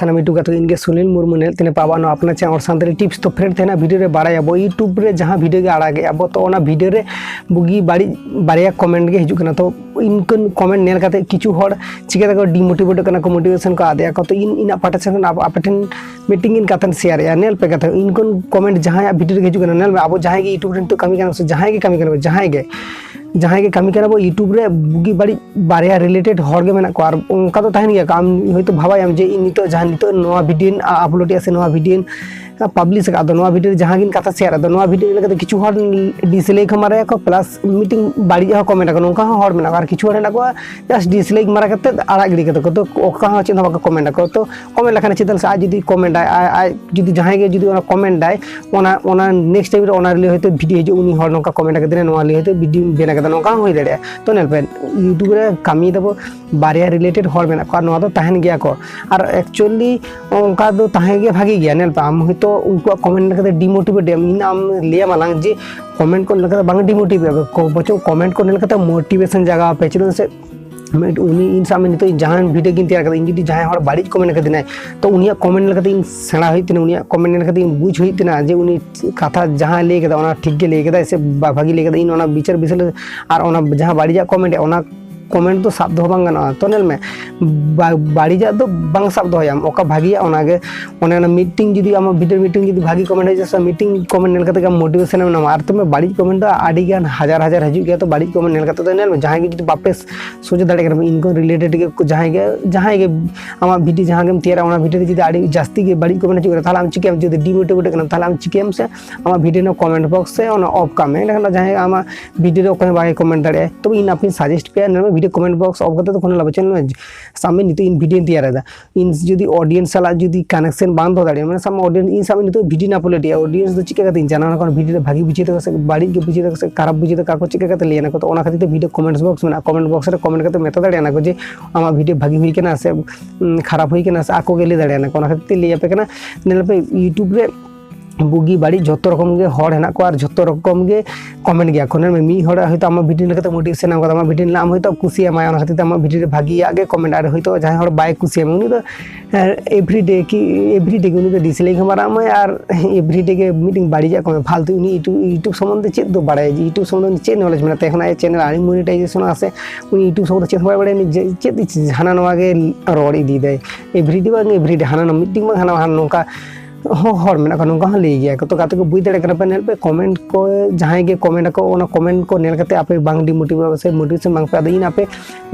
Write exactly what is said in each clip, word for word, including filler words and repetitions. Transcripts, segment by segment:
ᱠᱟᱱᱟ YouTube ᱜᱟᱛᱮ ᱠᱚ, ᱤᱧ ᱜᱮ ᱥᱩᱱᱤᱞ ᱢᱩᱨᱢᱩ, ᱧᱮᱞ ᱛᱮᱱᱮ ᱯᱟᱵᱟ ᱱᱚᱣᱟ ᱟᱯᱱᱟᱨ ᱪᱮᱱᱮᱞ ᱚᱨᱥᱟᱱᱛᱟᱲᱤ ᱴᱤᱯᱥ᱾ ᱛᱚ ᱯᱷᱨᱮᱱᱰ, ᱛᱮᱦᱮᱧᱟᱜ ᱵᱷᱤᱰᱤᱭᱳ ᱨᱮ ᱵᱟᱲᱟᱭᱟᱵᱚ YouTube ᱨᱮ ᱡᱟᱦᱟᱸ ᱵᱷᱤᱰᱤᱭᱳ ᱜᱮ ᱟᱲᱟᱜᱮᱜᱼᱟ ᱵᱚ, ᱛᱚ ᱚᱱᱟ ᱵᱷᱤᱰᱤᱭᱳ ᱨᱮ ᱵᱩᱜᱤ ᱵᱟᱹᱲᱤᱡ ᱵᱟᱨᱭᱟ ᱠᱚᱢᱮᱱᱴ ᱜᱮ ᱦᱤᱡᱩᱜ ᱠᱟᱱᱟ᱾ ᱛᱚ ᱤᱱᱠᱟᱹᱱ ᱠᱚᱢᱮᱱᱴ ᱧᱮᱞ ᱠᱟᱛᱮ ᱠᱤᱪᱷᱩ ᱦᱚᱲ ᱪᱤᱠᱟᱹ ᱛᱮᱠᱚ ᱰᱤᱢᱳᱴᱤᱵᱷᱮᱴᱚᱜ ᱠᱟᱱᱟ ᱠᱚ, ᱢᱳᱴᱤᱵᱷᱮᱥᱚᱱ ᱠᱚ ᱟᱫᱮᱜᱼᱟ ᱠᱚ᱾ ᱛᱚ ᱤᱧ ᱤᱧᱟᱹᱜ ᱯᱟᱦᱴᱟ ᱥᱮᱱ ᱠᱷᱚᱱ ᱟᱯ- ᱟᱯᱮ ᱴᱷᱮᱱ ᱢᱤᱫᱴᱤᱝ ᱤᱧ ᱠᱟᱛᱷᱟᱧ ᱥᱮᱭᱟᱨᱮᱜᱼᱟ᱾ ᱧᱮᱞ ᱯᱮ ᱠᱟᱛᱷᱟ, ᱤᱱᱠᱟᱹᱱ ᱠᱚᱢᱮᱱᱴ ᱡᱟᱦᱟᱸᱭᱟᱜ ᱵᱷᱤᱰᱤᱭᱳ ᱨᱮᱜᱮ ᱦᱤᱡᱩᱜ ᱠᱟᱱᱟ, ᱧᱮᱞ ᱢᱮ, ᱟᱵᱚ ᱡᱟᱦᱟᱸᱭ ᱜᱮ YouTube ᱨᱮ ᱱᱤᱛᱚᱜ ᱠᱟᱹᱢᱤ ᱠᱟᱱᱟ ᱥᱮ ᱡᱟᱦᱟᱸᱭ ᱜᱮ ᱠᱟᱹᱢᱤ ᱠᱟᱱᱟ ᱵᱚ, ᱡᱟᱦᱟᱸᱭ ᱜᱮ ᱡᱟᱦᱟᱸᱭ ᱜᱮ ᱠᱟᱹᱢᱤ ᱠᱟᱱᱟ ᱵᱚ, YouTube ᱨᱮ ᱵᱩᱜᱤ ᱵᱟᱹᱲᱤᱡ ᱵᱟᱨᱭᱟ ᱨᱤᱞᱮᱴᱮᱰ ᱦᱚᱲ ᱜᱮ ᱢᱮᱱᱟᱜ ᱠᱚᱣᱟ᱾ ᱟᱨ ᱚᱱᱠᱟ ᱫᱚ ᱛᱟᱦᱮᱱ ᱜᱮᱭᱟ᱾ ᱟᱢ ᱦᱚᱭᱛᱳ ᱵᱷᱟᱵᱟᱭᱟᱢ ᱡᱮ ᱤᱧ ᱱᱤᱛᱚᱜ ᱡᱟᱦᱟᱸ ᱱᱤᱛᱚᱜ ᱱᱚᱣᱟ ᱵᱷᱤᱰᱤᱭᱳᱧ ᱟᱯᱞᱳᱰᱮᱜᱼᱟ ᱥᱮ ᱱᱚᱣᱟ ᱵᱷᱤᱰᱤᱭᱳᱧ ᱯᱟᱵᱽᱞᱤᱥ ᱟᱠᱟᱫ ᱫᱚ, ᱱᱚᱣᱟ ᱵᱷᱤᱰᱤᱭᱳ ᱨᱮ ᱡᱟᱦᱟᱸ ᱜᱤᱧ ᱠᱟᱛᱷᱟ ᱥᱮᱭᱟᱨ ᱟᱫᱚ, ᱱᱚᱣᱟ ᱵᱷᱤᱰᱤᱭᱳ ᱧᱮᱞ ᱠᱟᱛᱮ ᱠᱤᱪᱷᱩ ᱦᱚᱲ ᱰᱤᱥᱞᱟᱭᱤᱠ ᱦᱚᱸ ᱢᱟᱨᱟᱭᱟᱠᱚ, ᱯᱞᱟᱥ ᱢᱤᱫᱴᱤᱝ ᱵᱟᱹᱲᱤᱡ ᱦᱚᱸ ᱠᱚᱢᱮᱱᱴ ᱟᱠᱚ, ᱱᱚᱝᱠᱟ ᱦᱚᱸ ᱦᱚᱲ ᱢᱮᱱᱟᱜ ᱠᱚᱣᱟ᱾ ᱟᱨ ᱠᱤᱪᱷᱩ ᱦᱚᱲ ᱦᱮᱱᱟᱜ ᱠᱚᱣᱟ ᱡᱟᱥᱴ ᱰᱤᱥᱞᱟᱭᱤᱠ ᱢᱟᱨᱟ ᱠᱟᱛᱮ ᱟᱲᱟᱜ ᱜᱤᱰᱤ ᱠᱟᱛᱮ ᱠᱚ, ᱛᱚ ᱚᱠᱟ ᱦᱚᱸ ᱪᱮᱫ ᱦᱚᱸ ᱵᱟᱠᱚ ᱠᱚᱢᱮᱱᱴ ᱟᱠᱚ᱾ ᱛᱚ ᱠᱚᱢᱮᱱᱴ ᱞᱮᱠᱷᱟᱱ ᱪᱮᱫᱟᱜ ᱥᱮ ᱟᱡ ᱡᱩᱫᱤ ᱠᱚᱢᱮᱱᱴ ᱟᱭ, ᱟᱡ ᱟᱡ ᱡᱩᱫᱤ ᱡᱟᱦᱟᱸᱭ ᱜᱮ ᱡᱩᱫᱤ ᱚᱱᱟ ᱠᱚᱢᱮᱱᱴ ᱟᱭ, ᱚᱱᱟ ᱚᱱᱟ ᱱᱮᱠᱥᱴ ᱴᱟᱭᱤᱢ ᱨᱮ ᱚᱱᱟ ᱨᱤᱞᱮ ᱦᱚᱭᱛᱳ ᱵᱷᱤᱰᱤᱭᱳ ᱦᱤᱡᱩᱜ, ᱩᱱᱤ ᱦᱚᱲ ᱱᱚᱝᱠᱟ ᱠᱚᱢᱮᱱᱴ ᱟᱠᱟᱫᱤᱧᱟ, ᱱᱚᱣᱟ ᱞᱤᱭᱮ ᱦᱚᱭᱛᱳ ᱵᱷᱤᱰᱤᱭᱳ ᱵᱮᱱᱟᱣ ᱠᱟᱫᱟ, ᱱᱚᱝᱠᱟ ᱦᱚᱸ ᱦᱩᱭ ᱫᱟᱲᱮᱭᱟᱜᱼᱟ᱾ ᱛᱚ ᱧᱮᱞ ᱯᱮ, YouTube ᱨᱮ ᱠᱟᱹᱢᱤ ᱫᱟᱵᱚ ᱵᱟᱨᱭᱟ ᱨᱤᱞᱮᱴᱮᱰ ᱦᱚᱲ ᱢᱮᱱᱟᱜ ᱠᱚᱣᱟ, ᱱᱚᱣᱟ ᱫᱚ ᱛᱟᱦᱮᱱ ᱜᱮᱭᱟ ᱠᱚ᱾ ᱟᱨ ᱮᱠᱪᱩᱭᱮᱞᱤ ᱚᱱᱠᱟ ᱫᱚ ᱛᱟᱦᱮᱸ ᱜᱮ ᱵᱷᱟᱜᱮ ᱜᱮᱭᱟ᱾ ᱧᱮᱞ ᱯᱮ, ᱟᱢ ᱦᱚᱭᱛᱳ ᱩᱱᱠᱩᱣᱟᱜ ᱠᱚᱢᱮᱱᱴ ᱧᱮᱞ ᱠᱟᱛᱮ ᱰᱤᱢᱳᱴᱤᱵᱷᱮᱴ ᱮᱢ, ᱤᱧ ᱟᱢ ᱞᱟᱹᱭᱟᱢᱟ ᱞᱟᱝ ᱡᱮ ᱠᱚᱢᱮᱱᱴ ᱠᱚ ᱧᱮᱞ ᱠᱟᱛᱮ ᱵᱟᱝ ᱰᱤᱢᱳᱴᱤᱵᱷᱮᱴ ᱟᱯᱮ ᱠᱚ, ᱵᱚᱪᱚᱝ ᱠᱚᱢᱮᱱᱴ ᱠᱚ ᱧᱮᱞ ᱠᱟᱛᱮ ᱢᱳᱴᱤᱵᱷᱮᱥᱚᱱ ᱡᱟᱜᱟᱣ ᱟᱯᱮ᱾ ᱪᱮᱫᱟᱜ ᱥᱮ ᱢᱤᱫ ᱩᱱᱤ ᱤᱧ ᱥᱟᱶ ᱢᱮ ᱱᱤᱛᱚᱜ ᱤᱧ ᱡᱟᱦᱟᱸ ᱵᱷᱤᱰᱤᱭᱳ ᱜᱤᱧ ᱛᱮᱭᱟᱨ ᱠᱟᱫᱟ, ᱤᱧ ᱡᱩᱫᱤ ᱡᱟᱦᱟᱸᱭ ᱦᱚᱲ ᱵᱟᱹᱲᱤᱡ ᱠᱚᱢᱮᱱᱴ ᱠᱟᱫᱤᱧᱟᱭ, ᱛᱚ ᱩᱱᱤᱭᱟᱜ ᱠᱚᱢᱮᱱᱴ ᱧᱮᱞ ᱠᱟᱛᱮ ᱤᱧ ᱥᱮᱬᱟ ᱦᱩᱭᱩᱜ ᱛᱤᱧᱟᱹ, ᱩᱱᱤᱭᱟᱜ ᱠᱚᱢᱮᱱᱴ ᱧᱮᱞ ᱠᱟᱛᱮ ᱤᱧ ᱵᱩᱡᱽ ᱦᱩᱭᱩᱜ ᱛᱤᱧᱟᱹ ᱡᱮ ᱩᱱᱤ ᱠᱟᱛᱷᱟ ᱡᱟᱦᱟᱸᱭ ᱞᱟᱹᱭ ᱠᱟᱫᱟ ᱚᱱᱟ ᱴᱷᱤᱠ ᱜᱮ ᱞᱟᱹᱭ ᱠᱟᱫᱟᱭ ᱥᱮ ᱵᱟ- ᱵᱷᱟᱜᱤ ᱞᱟᱹᱭ ᱠᱟᱫᱟ, ᱤᱧ ᱚᱱᱟ ᱵᱤᱪᱟᱹᱨ ᱵᱤᱥᱞᱮ ᱟᱨ ᱚᱱᱟ ᱡᱟᱦᱟᱸ ᱵᱟᱹᱲᱤᱡᱟᱜ ᱠᱚᱢᱮᱱᱴ, ᱚᱱᱟ ᱠᱚᱢᱮᱱᱴ ᱫᱚ ᱥᱟᱵ ᱫᱚᱦᱚ ᱵᱟᱝ ᱜᱟᱱᱚᱜᱼᱟ᱾ ᱛᱚ ᱧᱮᱞ ᱢᱮ, ᱵᱟ- ᱵᱟᱹᱲᱤᱡᱟᱜ ᱫᱚ ᱵᱟᱝ ᱥᱟᱵ ᱫᱚᱦᱚᱭᱟᱢ, ᱚᱠᱟ ᱵᱷᱟᱜᱤᱭᱟ ᱚᱱᱟᱜᱮ᱾ ᱚᱱᱮ ᱚᱱᱟ ᱢᱤᱫᱴᱤᱝ ᱡᱩᱫᱤ ᱟᱢᱟᱜ ᱵᱷᱤᱰᱤᱭᱳ ᱢᱤᱫᱴᱤᱝ ᱡᱩᱫᱤ ᱵᱷᱟᱜᱤ ᱠᱚᱢᱮᱱᱴ ᱦᱤᱡᱩᱜᱼᱟ ᱥᱮ, ᱢᱤᱫᱴᱤᱝ ᱠᱚᱢᱮᱱᱴ ᱧᱮᱞ ᱠᱟᱛᱮ ᱜᱮ ᱟᱢ ᱢᱳᱴᱤᱵᱷᱮᱥᱚᱱ ᱮᱢ ᱧᱟᱢᱟ᱾ ᱟᱨ ᱛᱚᱵᱮ ᱵᱟᱹᱲᱤᱡ ᱠᱚᱢᱮᱱᱴ ᱫᱚ ᱟᱹᱰᱤ ᱜᱟᱱ ᱦᱟᱡᱟᱨ ᱦᱟᱡᱟᱨ ᱦᱤᱡᱩᱜ ᱜᱮᱭᱟ᱾ ᱛᱚ ᱵᱟᱹᱲᱤᱡ ᱠᱚᱢᱮᱱᱴ ᱧᱮᱞ ᱠᱟᱛᱮ ᱫᱚ ᱧᱮᱞ ᱢᱮ, ᱡᱟᱦᱟᱸᱭ ᱜᱮ ᱡᱩᱫᱤ ᱵᱟᱯᱮ ᱥᱚᱡᱷᱮ ᱫᱟᱲᱮᱭᱟᱜ ᱠᱟᱱᱟ, ᱤᱱᱠᱟᱹ ᱨᱤᱞᱮᱴᱮᱰ ᱜᱮ ᱡᱟᱦᱟᱸᱭ ᱜᱮ ᱡᱟᱦᱟᱸᱭ ᱜᱮ ᱟᱢᱟᱜ ᱵᱷᱤᱰᱤᱭᱳ ᱡᱟᱦᱟᱸ ᱜᱮᱢ ᱛᱮᱭᱟᱨᱟ, ᱚᱱᱟ ᱵᱷᱤᱰᱤᱭᱳ ᱨᱮ ᱡᱩᱫᱤ ᱟᱹᱰᱤ ᱡᱟᱹᱥᱛᱤ ᱜᱮ ᱵᱟᱹᱲᱤᱡ ᱠᱚᱢᱮᱱᱴ ᱦᱤᱡᱩᱜ ᱠᱟᱱᱟ, ᱛᱟᱦᱚᱞᱮ ᱟᱢ ᱪᱤᱠᱟᱹᱭᱟᱢ? ᱡᱩᱫᱤ ᱰᱤᱢᱳᱴᱤᱵᱷᱮᱴ ᱠᱟᱱᱟᱢ, ᱛᱟᱦᱚᱞᱮ ᱟᱢ ᱪᱤᱠᱟᱹᱭᱟᱢ ᱥᱮ ᱟᱢᱟᱜ ᱵᱷᱤᱰᱤᱭᱳ ᱨᱮᱱᱟᱜ ᱠᱚᱢᱮᱱᱴ ᱵᱚᱠᱥ ᱥᱮ ᱚᱱᱟ ᱚᱯᱷ ᱠᱟᱜ ᱢᱮ, ᱮᱸᱰᱮᱠᱷᱟᱱ ᱫᱚ ᱡᱟᱦᱟᱸᱭ ᱟᱢᱟᱜ ᱵᱷᱤᱰᱤᱭᱳ ᱨᱮ ᱚᱠᱚᱭ ᱦᱚᱸ ᱵᱟᱭ ᱠᱚᱢᱮᱱᱴ ᱫᱟᱲᱮᱭᱟᱜᱼᱟ᱾ ᱛᱚᱵᱮ ᱤᱧ ᱟᱯᱮᱧ ᱥᱟᱡᱮᱥᱴ ᱯᱮᱭᱟ, ᱱᱚᱣᱟ ᱵᱷᱤᱰᱤᱭᱳ ᱠᱚᱢᱮᱱᱴ ᱵᱚᱠᱥ ᱚᱯᱷ ᱠᱟᱛᱮ ᱛᱚᱠᱷᱚᱱ ᱞᱟᱵᱷ ᱪᱮᱫ ᱦᱚᱸ ᱵᱟᱹᱱᱩᱜᱼᱟ᱾ ᱥᱟᱵ ᱢᱮ ᱱᱤᱛᱚᱜ ᱤᱧ ᱵᱷᱤᱰᱤᱭᱳᱧ ᱛᱮᱭᱟᱨ ᱮᱫᱟ, ᱤᱧ ᱡᱩᱫᱤ ᱚᱰᱤᱭᱮᱱᱥ ᱥᱟᱞᱟᱜ ᱡᱩᱫᱤ ᱠᱟᱱᱮᱠᱥᱮᱱ ᱵᱟᱝ ᱫᱚᱦᱚ ᱫᱟᱲᱮᱭᱟᱜᱼᱟ, ᱢᱟᱱᱮ ᱥᱟᱵ ᱢᱮ ᱚᱰᱤᱭᱮᱱᱥ, ᱤᱧ ᱥᱟᱵ ᱢᱮ ᱱᱤᱛᱚᱜ ᱵᱷᱤᱰᱤᱭᱳᱧ ᱟᱯᱞᱳᱰ ᱮᱫᱟ, ᱚᱰᱤᱭᱮᱱᱥ ᱫᱚ ᱪᱮᱫ ᱞᱮᱠᱟ ᱠᱟᱛᱮ ᱤᱧ ᱡᱟᱱᱟᱣ ᱟᱠᱚ ᱠᱟᱱᱟ, ᱵᱷᱤᱰᱤᱭᱳ ᱨᱮ ᱵᱷᱟᱜᱤ ᱵᱩᱡᱷᱟᱹᱣ ᱫᱟᱠᱚ ᱥᱮ ᱵᱟᱹᱲᱤᱡ ᱜᱮ ᱵᱩᱡᱷᱟᱹᱣ ᱫᱟᱠᱚ ᱥᱮ ᱠᱷᱟᱨᱟᱯ ᱵᱩᱡᱷᱟᱹᱣ ᱫᱟᱠᱚ, ᱟᱠᱚ ᱪᱮᱫ ᱞᱮᱠᱟ ᱠᱟᱛᱮ ᱞᱟᱹᱭ ᱟᱠᱚ? ᱛᱚ ᱚᱱᱟ ᱠᱷᱟᱹᱛᱤᱨ ᱛᱮ ᱵᱷᱤᱰᱤᱭᱳ ᱠᱚᱢᱮᱱᱴ ᱵᱚᱠᱥ ᱢᱮᱱᱟᱜᱼᱟ, ᱠᱚᱢᱮᱱᱴ ᱵᱚᱠᱥ ᱨᱮ ᱠᱚᱢᱮᱱᱴ ᱠᱟᱛᱮ ᱢᱮᱛᱟ ᱫᱟᱲᱮᱭᱟᱜᱼᱟ ᱠᱚ ᱡᱮ ᱟᱢᱟᱜ ᱵᱷᱤᱰᱤᱭᱳ ᱵᱷᱟᱜᱤ ᱦᱩᱭ ᱠᱟᱱᱟ ᱥᱮ, ᱩᱢ, ᱠᱷᱟᱨᱟᱯ ᱦᱩᱭ ᱠᱟᱱᱟ, ᱥᱮ ᱟᱠᱚ ᱜᱮ ᱞᱟᱹᱭ ᱫᱟᱲᱮᱭᱟᱜᱼᱟ ᱠᱚ᱾ ᱚᱱᱟ ᱠᱷᱟᱹᱛᱤᱨ ᱛᱮ ᱞᱟᱹᱭ ᱟᱯᱮ ᱠᱟᱱᱟ, ᱧᱮᱞ ᱯᱮ YouTube ᱨᱮ ᱵᱩᱜᱤ ᱵᱟᱹᱲᱤᱡ ᱡᱷᱚᱛᱚ ᱨᱚᱠᱚᱢ ᱜᱮ ᱦᱚᱲ ᱦᱮᱱᱟᱜ ᱠᱚᱣᱟ ᱟᱨ ᱡᱷᱚᱛᱚ ᱨᱚᱠᱚᱢ ᱜᱮ ᱠᱚᱢᱮᱱᱴ ᱜᱮᱭᱟ ᱠᱚ᱾ ᱧᱮᱞ ᱢᱮ, ᱢᱤᱫ ᱦᱚᱲ ᱦᱚᱭᱛᱳ ᱟᱢᱟᱜ ᱵᱷᱤᱰᱤᱭᱳ ᱧᱮᱞ ᱠᱟᱛᱮ ᱢᱳᱴᱤᱵᱷᱮᱥᱚᱱ ᱧᱟᱢ ᱠᱟᱫᱟ, ᱟᱢᱟᱜ ᱵᱷᱤᱰᱤᱭᱳ ᱧᱮᱞᱟ, ᱟᱢ ᱦᱚᱭᱛᱳ ᱠᱩᱥᱤᱭᱟᱢᱟᱭ, ᱚᱱᱟ ᱠᱷᱟᱹᱛᱤᱨ ᱛᱮ ᱟᱢᱟᱜ ᱵᱷᱤᱰᱤᱭᱳ ᱨᱮ ᱵᱷᱟᱹᱜᱤᱭᱟᱜ ᱜᱮ ᱠᱚᱢᱮᱱᱴ, ᱟᱨ ᱦᱚᱭᱛᱳ ᱡᱟᱦᱟᱸᱭ ᱦᱚᱲ ᱵᱟᱭ ᱠᱩᱥᱤᱭᱟᱢᱟ ᱩᱱᱤ ᱫᱚ ᱮᱵᱷᱨᱤᱰᱮ ᱠᱤ ᱮᱵᱷᱨᱤᱰᱮ ᱜᱮ ᱩᱱᱤ ᱫᱚ ᱰᱤᱥᱞᱟᱭᱤᱠ ᱦᱚᱸ ᱢᱟᱨᱟᱜ ᱢᱟᱭ ᱟᱨ ᱮᱵᱷᱨᱤᱰᱮ ᱜᱮ ᱢᱤᱫᱴᱮᱱ ᱵᱟᱹᱲᱤᱡᱟᱜ ᱠᱚ ᱯᱷᱟᱞᱛᱩ᱾ ᱩᱱᱤ ᱤᱭᱩᱴᱩᱵᱽ ᱥᱚᱢᱵᱚᱱᱫᱷᱮ ᱪᱮᱫ ᱫᱚ ᱵᱟᱲᱟᱭᱟ ᱡᱮ ᱤᱭᱩᱴᱩᱵᱽ ᱥᱚᱢᱵᱚᱱᱫᱷᱮ ᱪᱮᱫ ᱱᱚᱞᱮᱡᱽ ᱢᱮᱱᱟᱜ ᱛᱟᱭᱟ, ᱮᱠᱷᱚᱱ ᱟᱭᱟᱜ ᱪᱮᱱᱮᱞ ᱟᱹᱣᱨᱤ ᱢᱚᱱᱤᱴᱟᱭᱡᱮᱥᱚᱱᱚᱜᱼᱟ ᱥᱮ ᱩᱱᱤ ᱤᱭᱩᱴᱩᱵᱽ ᱥᱚᱢᱵᱚᱱᱫᱷᱮ ᱪᱮᱫ ᱦᱚᱸ ᱵᱟᱭ ᱵᱟᱲᱟᱭᱟ, ᱩᱱᱤ ᱡᱮ ᱪᱮᱫ ᱦᱟᱱᱟ ᱱᱚᱣᱟ ᱜᱮ ᱨᱚᱲ ᱤᱫᱤᱭᱮᱫᱟᱭ ᱮᱵᱷᱨᱤᱰᱮ ᱵᱟᱝ ᱮᱵᱷᱨᱤᱰᱮ ᱦᱟᱱᱟ ᱱᱚᱣᱟ ᱢᱤᱫᱴᱮᱱ ᱵᱟᱝ ᱦᱟᱱᱟ ᱦᱟᱱᱟ ᱱᱚᱝᱠᱟ ᱦᱚᱸ ᱦᱚᱲ ᱢᱮᱱᱟᱜ ᱠᱚᱣᱟ, ᱱᱚᱝᱠᱟ ᱦᱚᱸ ᱞᱟᱹᱭ ᱜᱮᱭᱟ ᱠᱚ᱾ ᱛᱚ ᱜᱟᱛᱮ ᱠᱚ ᱵᱩᱡᱽ ᱫᱟᱲᱮᱭᱟᱜ ᱠᱟᱱᱟ ᱯᱮ, ᱧᱮᱞ ᱯᱮ ᱠᱚᱢᱮᱱᱴ ᱠᱚ ᱡᱟᱦᱟᱸᱭ ᱜᱮ ᱠᱚᱢᱮᱱᱴ ᱟᱠᱚ ᱚᱱᱟ ᱠᱚᱢᱮᱱᱴ ᱠᱚ ᱧᱮᱞ ᱠᱟᱛᱮ ᱟᱯᱮ ᱵᱟᱝ ᱰᱤᱢᱳᱴᱤᱵᱷ ᱥᱮ ᱢᱳᱴᱤᱵᱷᱮᱥᱚᱱ ᱵᱟᱝ ᱯᱮ ᱟᱫᱚ ᱤᱧ ᱟᱯᱮ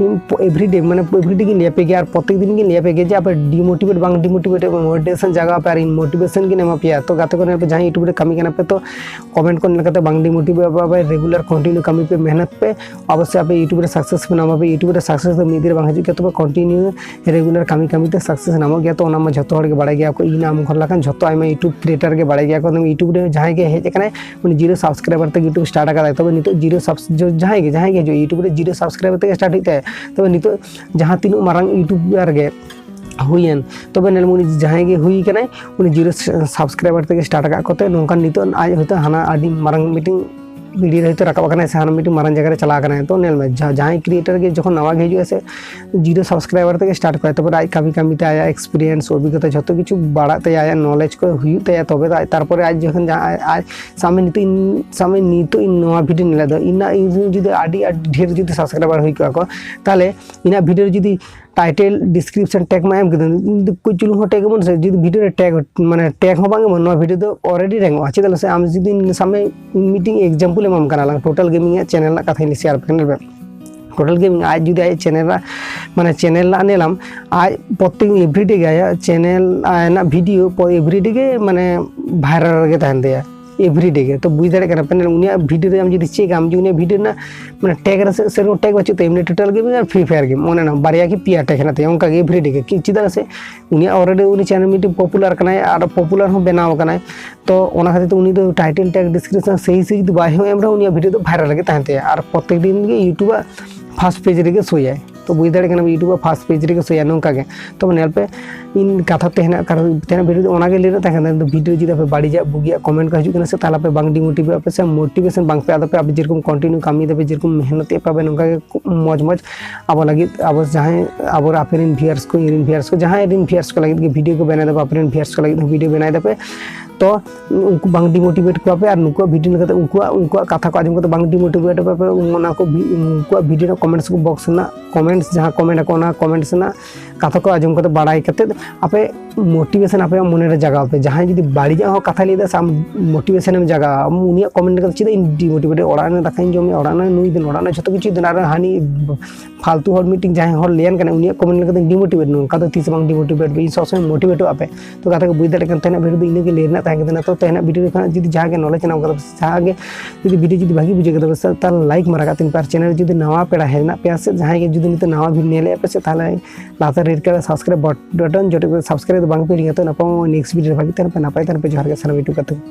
ᱮᱵᱷᱨᱤᱰᱮ ᱢᱟᱱᱮ ᱮᱵᱷᱨᱤᱰᱮ ᱜᱤᱧ ᱞᱟᱹᱭ ᱟᱯᱮ ᱜᱮᱭᱟ ᱟᱨ ᱯᱨᱚᱛᱮᱠ ᱫᱤᱱ ᱜᱤᱧ ᱞᱟᱹᱭ ᱟᱯᱮ ᱜᱮᱭᱟ ᱡᱮ ᱟᱯᱮ ᱰᱤᱢᱳᱴᱤᱵᱷᱮᱴ ᱵᱟᱝ ᱰᱤᱢᱳᱴᱤᱵᱷᱮᱴ ᱢᱳᱴᱤᱵᱷᱮᱥᱚᱱ ᱡᱟᱜᱟ ᱯᱮ ᱟᱨ ᱤᱧ ᱢᱳᱴᱤᱵᱷᱮᱥᱚᱱ ᱜᱤᱧ ᱮᱢᱟ ᱯᱮᱭᱟ᱾ ᱛᱚ ᱜᱟᱛᱮ ᱠᱚ ᱧᱮᱞ ᱯᱮ ᱡᱟᱦᱟᱸᱭ ᱤᱭᱩᱴᱩᱵᱽ ᱨᱮ ᱠᱟᱹᱢᱤ ᱠᱟᱱᱟ ᱯᱮ ᱛᱚ ᱠᱚᱢᱮᱱᱴ ᱠᱚ ᱧᱮᱞ ᱠᱟᱛᱮ ᱵᱟᱝ ᱰᱤᱢᱳᱴᱤᱵᱷᱮᱴ ᱵᱟᱵᱟᱭ ᱨᱮᱜᱩᱞᱟᱨ ᱠᱚᱱᱴᱤᱱᱤᱭᱩ ᱠᱟᱹᱢᱤ ᱯᱮ ᱢᱮᱦᱱᱚᱛ ᱯᱮ ᱚᱵᱚᱥᱥᱳᱭ ᱟᱯᱮ ᱤᱭᱩᱴᱩᱵᱽ ᱨᱮ ᱥᱟᱠᱥᱮᱥ ᱯᱮ ᱧᱟᱢᱟ᱾ ᱟᱯᱮ ᱤᱭᱩᱴᱩᱵᱽ ᱨᱮ ᱥᱟᱠᱥᱮᱥ ᱫᱚ ᱢᱤᱫ ᱫᱤᱱ ᱨᱮ ᱵᱟᱝ ᱦᱤᱡᱩᱜ ᱜᱮᱭᱟ, ᱛᱚᱵᱮ ᱠᱚᱱᱴᱤᱱᱤᱭᱩ ᱨᱮᱜᱩᱞᱟᱨ ᱠᱟᱹᱢᱤ ᱠᱟᱹᱢᱤ ᱛᱮ ᱥᱟᱠᱥᱮᱥ ᱧᱟᱢᱚᱜ ᱜᱮᱭᱟ᱾ ᱛᱚ ᱚᱱᱟ ᱢᱟ ᱡᱷᱚᱛᱚ ᱦᱚᱲ ᱜᱮ ᱵᱟᱲᱟᱭ ᱜᱮᱭᱟ ᱠᱚ, ᱤᱧ ᱟᱢ ᱠᱷᱚᱱ ᱞᱮᱠᱟᱱ ᱡᱷᱚᱛᱚ ᱟᱭᱢᱟ ᱤᱭᱩᱴᱩᱵᱽ ᱠᱨᱤᱭᱮᱴᱟᱨ ᱜᱮ ᱵᱟᱲᱟᱭ ᱜᱮᱭᱟ ᱠᱚ᱾ ᱤᱭᱩᱴᱩᱵᱽ ᱨᱮ ᱡᱟᱦᱟᱸᱭ ᱜᱮ ᱦᱮᱡ ᱟᱠᱟᱱᱟᱭ ᱩᱱᱤ ᱡᱤᱨᱳ ᱥᱟᱵᱥᱠᱨᱟᱭᱵᱟᱨ ᱛᱮ ᱤᱭᱩᱴᱩᱵᱽ ᱥᱴᱟᱨᱴ ᱟᱠᱟᱫᱟᱭ, ᱛᱚᱵᱮ ᱱᱤᱛᱚᱜ ᱡᱤᱨᱳ ᱥᱟᱵᱥ ᱡᱟᱦᱟᱸᱭ ᱜᱮ ᱡᱟᱦᱟᱸᱭ ᱜᱮ ᱦᱤᱡᱩᱜ ᱤᱭᱩᱴᱩᱵᱽ ᱨᱮ ᱡᱤᱨᱳ ᱥᱟᱵᱥᱠᱨᱟᱭᱵᱟᱨ ᱛᱮᱜᱮ ᱥᱴᱟᱨᱴ ᱦᱩᱭᱩᱜ ᱛᱟᱭᱟ᱾ ᱛᱚᱵᱮ ᱱᱤᱛᱚᱜ ᱡᱟᱦᱟᱸ ᱛᱤᱱᱟᱹᱜ ᱢᱟᱨᱟᱝ ᱤᱭᱩᱴᱩᱵᱟᱨ ᱜᱮ ᱦᱩᱭᱮᱱ, ᱛᱚᱵᱮ ᱧᱮᱞ ᱢᱮ ᱩᱱᱤ ᱡᱟᱦᱟᱸᱭ ᱜᱮ ᱦᱩᱭ ᱠᱟᱱᱟᱭ ᱩᱱᱤ ᱡᱤᱨᱳ ᱥᱟᱵᱥᱠᱨᱟᱭᱵᱟᱨ ᱛᱮᱜᱮ ᱥᱴᱟᱨᱴ ᱟᱠᱟᱫ ᱠᱚᱛᱮ ᱱᱚᱝᱠᱟ ᱱᱤᱛᱚᱜ ᱟᱡ ᱦᱚᱭᱛᱳ ᱦᱟᱱᱟ ᱟᱹᱰᱤ ᱢᱟᱨᱟᱝ ᱢᱤᱫᱴᱮᱱ ᱯᱤᱲᱦᱤ ᱨᱮ ᱦᱚᱭᱛᱳ ᱨᱟᱠᱟᱵ ᱟᱠᱟᱱᱟᱭ ᱥᱮ ᱦᱟᱱᱟ ᱢᱤᱫᱴᱮᱱ ᱢᱟᱨᱟᱝ ᱡᱟᱭᱜᱟ ᱨᱮ ᱪᱟᱞᱟᱣ ᱟᱠᱟᱱᱟᱭ᱾ ᱛᱚ ᱧᱮᱞ ᱢᱮ ᱡᱟᱦᱟᱸᱭ ᱠᱨᱤᱭᱮᱴᱟᱨ ᱜᱮ ᱡᱚᱠᱷᱚᱱ ᱱᱟᱣᱟ ᱜᱮ ᱦᱤᱡᱩᱜᱼᱟ ᱥᱮ ᱡᱤᱨᱳ ᱥᱟᱵᱥᱠᱨᱟᱭᱵᱟᱨ ᱛᱮᱜᱮ ᱥᱴᱟᱨᱴ ᱠᱚᱜᱼᱟᱭ, ᱛᱚᱵᱮ ᱟᱡ ᱠᱟᱹᱢᱤ ᱠᱟᱹᱢᱤ ᱛᱮ ᱟᱭᱟᱜ ᱮᱠᱥᱯᱤᱨᱤᱭᱮᱱᱥ ᱚᱵᱷᱤᱜᱽᱜᱚᱛᱟ ᱡᱷᱚᱛᱚ ᱠᱤᱪᱷᱩ ᱵᱟᱲᱟᱜ ᱛᱟᱭᱟ, ᱟᱭᱟᱜ ᱱᱚᱞᱮᱡᱽ ᱠᱚ ᱦᱩᱭᱩᱜ ᱛᱟᱭᱟ, ᱛᱚᱵᱮ ᱫᱚ ᱟᱡ ᱛᱟᱨᱯᱚᱨᱮ ᱟᱡ ᱡᱚᱠᱷᱚᱱ ᱡᱟᱦᱟᱸ ᱟᱡ ᱥᱟᱵ ᱢᱮ ᱱᱤᱛᱚᱜ ᱤᱧ ᱥᱟᱵ ᱢᱮ ᱱᱤᱛᱚᱜ ᱤᱧ ᱱᱚᱣᱟ ᱵᱷᱤᱰᱤᱭᱳ ᱧᱮᱞᱮᱫ ᱫᱚ ᱤᱧᱟᱹᱜ ᱤᱧ ᱡᱩᱫᱤ ᱟᱹᱰᱤ ᱟᱹᱰᱤ ᱰᱷᱮᱨ ᱡᱩᱫᱤ ᱥᱟᱵᱥᱠᱨᱟᱭᱵᱟᱨ ᱦᱩᱭ ᱠᱚᱜᱼᱟ ᱠᱚ ᱛᱟᱦᱚᱞᱮ ᱤᱧᱟᱹᱜ ᱵᱷᱤᱰᱤᱭᱳ ᱨᱮ ᱡᱩᱫᱤ ᱴᱟᱭᱴᱮᱞ ᱰᱤᱥᱠᱨᱤᱯᱥᱚᱱ ᱴᱮᱜᱽ ᱢᱟ ᱮᱢ ᱠᱮᱫᱟ, ᱠᱩᱪ ᱪᱩᱞᱩᱝ ᱦᱚᱸ ᱴᱮᱜᱽ ᱮᱢᱚᱱ ᱥᱮ ᱡᱩᱫᱤ ᱵᱷᱤᱰᱤᱭᱳ ᱨᱮ ᱴᱮᱜᱽ ᱢᱟᱱᱮ ᱴᱮᱜᱽ ᱦᱚᱸ ᱵᱟᱝ ᱮᱢᱚᱱ ᱱᱚᱣᱟ ᱵᱷᱤᱰᱤᱭᱳ ᱫᱚ ᱚᱞᱨᱮᱰᱤ ᱨᱮᱝᱚᱜᱼᱟ᱾ ᱪᱮᱫᱟᱜ ᱥᱮ ᱟᱢ ᱡᱩᱫᱤ ᱥᱟᱵ ᱢᱮ ᱢᱤᱫᱴᱤᱝ ᱮᱠᱡᱟᱢᱯᱚᱞ ᱮᱢᱟᱢ ᱠᱟᱱᱟ ᱞᱟᱝ ᱴᱳᱴᱟᱞ ᱜᱮᱢᱤᱝ ᱟᱜ ᱪᱮᱱᱮᱞ ᱨᱮᱱᱟᱜ ᱠᱟᱛᱷᱟᱧ ᱞᱟᱹᱭ ᱥᱮᱭᱟᱨ ᱯᱮ ᱧᱮᱞ ᱯᱮ ᱴᱳᱴᱟᱞ ᱜᱮᱢᱤᱝ ᱟᱡ ᱡᱩᱫᱤ ᱟᱡ ᱪᱮᱱᱮᱞ ᱨᱮ ᱢᱟᱱᱮ ᱪᱮᱱᱮᱞ ᱨᱮᱱᱟᱜ ᱧᱮᱞᱟᱢ ᱟᱡ ᱯᱨᱚᱛᱮᱠ ᱮᱵᱷᱨᱤᱰᱮ ᱜᱮ ᱟᱭᱟᱜ ᱪᱮᱱᱮᱞ ᱨᱮᱱᱟᱜ ᱵᱷᱤᱰᱤᱭᱳ ᱮᱵᱷᱨᱤᱰᱮ ᱜᱮ ᱢᱟᱱᱮ ᱵᱷᱟᱭᱨᱟᱞ ᱨᱮᱜᱮ ᱛᱟᱦᱮᱱ ᱛᱟᱭᱟ ᱮᱵᱷᱨᱤᱰᱮ ᱜᱮ᱾ ᱛᱚ ᱵᱩᱡᱽ ᱫᱟᱲᱮᱭᱟᱜ ᱠᱟᱱᱟ ᱯᱮ ᱩᱱᱤᱭᱟᱜ ᱵᱷᱤᱰᱤᱭᱳ ᱨᱮ ᱟᱢ ᱡᱩᱫᱤ ᱪᱮᱠ ᱟᱢ ᱡᱮ ᱩᱱᱤᱭᱟᱜ ᱵᱷᱤᱰᱤᱭᱳ ᱨᱮᱱᱟᱜ ᱢᱟᱱᱮ ᱴᱮᱜᱽ ᱨᱮ ᱥᱮ ᱥᱮᱨᱚᱠᱚᱢ ᱴᱮᱜᱽ ᱵᱟᱹᱪᱩᱜ ᱛᱟᱭᱟ, ᱮᱢᱱᱤ ᱴᱳᱴᱟᱞ ᱜᱮᱢᱤᱝ ᱟᱨ ᱯᱷᱨᱤ ᱯᱷᱟᱭᱟᱨ ᱜᱮᱢ ᱚᱱᱮ ᱚᱱᱟ ᱵᱟᱨᱭᱟ ᱜᱮ ᱯᱮᱭᱟ ᱴᱮᱜᱽ ᱦᱮᱱᱟᱜ ᱛᱟᱭᱟ ᱚᱱᱠᱟ ᱜᱮ ᱮᱵᱷᱨᱤᱰᱮ ᱜᱮ᱾ ᱪᱮᱫᱟᱜ ᱥᱮ ᱩᱱᱤᱭᱟᱜ ᱚᱞᱨᱮᱰᱤ ᱩᱱᱤ ᱪᱮᱱᱮᱞ ᱢᱤᱫᱴᱤᱡ ᱯᱚᱯᱩᱞᱟᱨ ᱠᱟᱱᱟᱭ ᱟᱨ ᱯᱚᱯᱩᱞᱟᱨ ᱦᱚᱸ ᱵᱮᱱᱟᱣ ᱠᱟᱱᱟᱭ᱾ ᱛᱚ ᱚᱱᱟ ᱠᱷᱟᱹᱛᱤᱨ ᱛᱮ ᱩᱱᱤ ᱫᱚ ᱴᱟᱭᱴᱮᱞ ᱴᱮᱜᱽ ᱰᱤᱥᱠᱨᱤᱯᱥᱚᱱ ᱥᱟᱹᱦᱤ ᱥᱟᱹᱦᱤ ᱡᱩᱫᱤ ᱵᱟᱭ ᱦᱚᱸ ᱮᱢ ᱨᱮᱦᱚᱸ ᱩᱱᱤᱭᱟᱜ ᱵᱷᱤᱰᱤᱭᱳ ᱫᱚ ᱵᱷᱟᱭᱨᱟᱞ ᱨᱮᱜᱮ ᱛᱟᱦᱮᱱ ᱛᱟᱭᱟ ᱟᱨ ᱯᱨᱚᱛᱮᱠ ᱫᱤᱱ ᱜᱮ ᱤᱭᱩᱴᱩᱵᱽ ᱟᱜ ᱯᱷᱟᱥᱴ ᱯᱮᱡᱽ ᱨᱮᱜᱮ ᱥᱳᱭᱟᱭ᱾ ᱵᱩᱡᱽ ᱫᱟᱲᱮᱭᱟᱜ ᱠᱟᱱᱟ YouTube ᱯᱷᱟᱥᱴ ᱯᱮᱡᱽ ᱨᱮᱜᱮ ᱥᱳᱭᱟ ᱱᱚᱝᱠᱟ ᱜᱮ᱾ ᱛᱚ ᱧᱮᱞ ᱯᱮ, ᱤᱧ ᱠᱟᱛᱷᱟ ᱛᱮᱦᱮᱱᱟᱜ ᱠᱟᱨᱚᱱ ᱛᱮᱦᱮᱱᱟᱜ ᱵᱷᱤᱰᱤᱭᱳ ᱫᱚ ᱚᱱᱟᱜᱮ ᱞᱟᱹᱭ ᱨᱮᱱᱟᱜ ᱛᱟᱦᱮᱸ ᱠᱟᱱᱟ᱾ ᱵᱷᱤᱰᱤᱭᱳ ᱡᱩᱫᱤ ᱟᱯᱮ ᱵᱟᱹᱲᱤᱡᱟᱜ ᱵᱩᱜᱤᱭᱟᱜ ᱠᱚᱢᱮᱱᱴ ᱠᱚ ᱦᱤᱡᱩᱜ ᱠᱟᱱᱟ ᱥᱮ, ᱛᱟᱦᱚᱞᱮ ᱟᱯᱮ ᱵᱟᱝ ᱰᱤᱢᱳᱴᱤᱵᱷᱮᱴ ᱟᱯᱮ ᱥᱮ ᱢᱳᱴᱤᱵᱷᱮᱥᱚᱱ ᱵᱟᱝ ᱯᱮ ᱟᱫᱚ ᱯᱮ᱾ ᱟᱯᱮ ᱡᱮᱨᱚᱠᱚᱢ ᱠᱚᱱᱴᱤᱱᱤᱭᱩ ᱠᱟᱹᱢᱤ ᱫᱟᱯᱮ, ᱡᱮᱨᱚᱠᱚᱢ ᱢᱮᱦᱱᱚᱛ ᱮᱫ ᱯᱮ ᱱᱚᱝᱠᱟ ᱜᱮ ᱢᱚᱡᱽ ᱢᱚᱡᱽ ᱟᱵᱚ ᱞᱟᱹᱜᱤᱫ, ᱟᱵᱚ ᱡᱟᱦᱟᱸᱭ ᱟᱵᱚ ᱟᱯᱮ ᱨᱮᱱ ᱵᱷᱤᱭᱟᱨᱥ ᱠᱚ, ᱤᱧ ᱨᱮᱱ ᱵᱷᱤᱭᱟᱨᱥ ᱠᱚ, ᱡᱟᱦᱟᱸᱭ ᱨᱮᱱ ᱵᱷᱤᱭᱟᱨᱥ ᱠᱚ ᱞᱟᱹᱜᱤᱫ ᱜᱮ ᱵᱷᱤᱰᱤᱭᱳ ᱠᱚ ᱵᱮᱱᱟᱣ ᱫᱟᱯᱮ, ᱟᱯᱮ ᱨᱮᱱ ᱵᱷᱤᱭᱟᱨᱥ ᱠᱚ ᱞᱟᱹᱜᱤᱫ ᱦᱚᱸ ᱵᱷᱤᱰᱤᱭᱳ ᱵᱮᱱᱟᱣ ᱫᱟᱯᱮ᱾ ᱛᱚ ᱩᱱᱠᱩ ᱵᱟᱝ ᱰᱤᱢᱳᱴᱤᱵᱷᱮᱴ ᱠᱚᱣᱟ ᱯᱮ ᱟᱨ ᱱᱩᱠᱩᱣᱟᱜ ᱵᱷᱤᱰᱤᱭᱳ ᱧᱮᱞ ᱠᱟᱛᱮ ᱩᱱᱠᱩᱣᱟᱜ, ᱩᱱᱠᱩᱣᱟᱜ ᱠᱟᱛᱷᱟ ᱠᱚ ᱟᱸᱡᱚᱢ ᱠᱟᱛᱮ ᱵᱟᱝ ᱰᱤᱢᱳᱴᱤᱵᱷᱮᱴ ᱟᱯᱮ᱾ ᱚᱱᱟ ᱠᱚ ᱵᱷᱤ-, ᱩᱱᱠᱩᱣᱟᱜ ᱵᱷᱤᱰᱤᱭᱳ ᱨᱮᱱᱟᱜ ᱠᱚᱢᱮᱱᱴᱥ ᱵᱚᱠᱥ ᱨᱮᱱᱟᱜ ᱠᱚᱢᱮᱱᱴᱥ, ᱡᱟᱦᱟᱸ ᱠᱚᱢᱮᱱᱴ ᱟᱠᱚ, ᱚᱱᱟ ᱠᱚᱢᱮᱱᱴᱥ ᱨᱮᱱᱟᱜ ᱠᱟᱛᱷᱟ ᱠᱚ ᱟᱸᱡᱚᱢ ᱠᱟᱛᱮ ᱵᱟᱲᱟᱭ ᱠᱟᱛᱮ ᱟᱯᱮ ᱢᱳᱴᱤᱵᱷᱮᱥᱚᱱ ᱟᱯᱮᱭᱟᱜ ᱢᱚᱱᱮ ᱨᱮ ᱡᱟᱜᱟᱣ ᱯᱮ᱾ ᱡᱟᱦᱟᱸᱭ ᱡᱩᱫᱤ ᱵᱟᱹᱲᱤᱡᱟᱜ ᱦᱚᱸ ᱠᱟᱛᱷᱟᱭ ᱞᱟᱹᱭ ᱮᱫᱟ ᱥᱮ, ᱟᱢ ᱢᱳᱴᱤᱵᱷᱮᱥᱚᱱ ᱮᱢ ᱡᱟᱜᱟᱣᱟ, ᱟᱢ ᱩᱱᱤᱭᱟᱜ ᱠᱚᱢᱮᱱᱴ ᱠᱟᱛᱮ ᱪᱮᱫᱟᱜ ᱤᱧ ᱰᱤᱢᱳᱴᱤᱵᱷᱮᱴ? ᱚᱲᱟᱜ ᱨᱮᱱᱟᱜ ᱫᱟᱠᱟᱧ ᱡᱚᱢᱮᱫ, ᱚᱲᱟᱜ ᱨᱮᱱᱟᱜ ᱱᱩᱭ ᱫᱤᱱ, ᱚᱲᱟᱜ ᱨᱮᱱᱟᱜ ᱡᱷᱚᱛᱚ ᱠᱤᱪᱷᱩ ᱫᱤᱱ, ᱟᱨ ᱦᱟᱹᱱᱤ ᱯᱷᱟᱞᱛᱩ ᱦᱚᱲ ᱢᱤᱫᱴᱮᱱ ᱡᱟᱦᱟᱸᱭ ᱦᱚᱲ ᱞᱟᱹᱭᱟᱱ ᱠᱟᱱᱟ, ᱩᱱᱤᱭᱟᱜ ᱠᱚᱢᱮᱱᱴ ᱠᱟᱛᱮ ᱰᱤᱢᱳᱴᱤᱵᱷᱮᱴ, ᱱᱚᱝᱠᱟ ᱫᱚ ᱛᱤᱥ ᱦᱚᱸ ᱵᱟᱝ ᱰᱤᱢᱳᱴᱤᱵᱷᱮᱴ ᱯᱮ᱾ ᱤᱧ ᱥᱚᱵ ᱥᱚᱢᱚᱭ ᱢᱳᱴᱤᱵᱷᱮᱴᱚᱜ ᱟᱯᱮ᱾ ᱛᱚ ᱠᱟᱛᱷᱟ ᱠᱚ ᱵᱩᱡᱽ ᱫᱟᱲᱮᱭᱟᱜ ᱠᱟᱱ ᱛᱟᱦᱮᱱᱟ, ᱵᱷᱤᱰᱤᱭᱳ ᱫᱚ ᱤᱱᱟᱹᱜᱮ ᱞᱟᱹᱭ ᱨᱮᱱᱟᱜ ᱛᱟᱦᱮᱸ ᱠᱟᱱ ᱛᱟᱦᱮᱱᱟ᱾ ᱛᱚ ᱛᱮᱦᱮᱧᱟᱜ ᱵᱷᱤᱰᱤᱭᱳ ᱠᱷᱚᱱᱟᱜ ᱡᱩᱫᱤ ᱡᱟᱦᱟᱸ ᱜᱮ ᱱᱚᱞᱮᱡᱽ ᱧᱟᱢ ᱠᱟᱫᱟ ᱯᱮ, ᱡᱟᱦᱟᱸ ᱜᱮ ᱡᱩᱫᱤ ᱵᱷᱤᱰᱤᱭᱳ ᱡᱩᱫᱤ ᱵᱷᱟᱜᱤ ᱵᱩᱡᱷᱟᱹᱣ ᱠᱟᱫᱟ ᱯᱮ, ᱛᱟᱦᱚᱞᱮ ᱞᱟᱭᱤᱠ ᱢᱟᱨᱟ ᱠᱟᱜ ᱛᱤᱧ ᱯᱮ᱾ ᱟᱨ ᱪᱮᱱᱮᱞ ᱡᱩᱫᱤ ᱱᱟᱣᱟ ᱯᱮᱲᱟ ᱦᱮᱡ ᱨᱮᱱᱟᱜ ᱯᱮᱭᱟ ᱥᱮ ᱡᱟᱦᱟᱸᱭ ᱜᱮ ᱡᱩᱫᱤ ᱱᱤᱛᱚᱜ ᱱᱟᱣᱟ ᱵᱷᱤᱰᱤᱭᱳ ᱧᱮᱞᱮᱫ ᱯᱮ ᱥᱮ, ᱛᱟᱦᱚᱞᱮ ᱞᱟᱛᱟᱨ ᱨᱮ ᱠᱟᱱᱟ ᱥᱟᱵᱥᱠᱨᱟᱭᱤᱵ ᱵᱟᱴᱚᱱ ᱡᱚᱴᱮᱫ ᱠᱟᱛᱮ ᱥᱟᱵᱥᱠᱨᱟᱭᱤᱵ ᱫᱚ ᱵᱟᱝ ᱯᱮ ᱦᱤᱲᱤᱧᱟ᱾ ᱛᱚ ᱱᱟᱯᱟᱭ ᱱᱮᱠᱥᱴ ᱵᱷᱤᱰᱤᱭᱳ ᱨᱮ ᱵᱷᱟᱜᱤ ᱛᱟᱦᱮᱱ ᱯᱮ, ᱱᱟᱯᱟᱭ ᱛᱟᱦᱮᱱ ᱯᱮ᱾ ᱡᱚᱦᱟᱨ ᱜᱮ ᱥᱟᱱᱟᱢ ᱤᱭᱩᱴᱩᱵᱽ ᱜᱟᱛᱮ ᱠᱚ᱾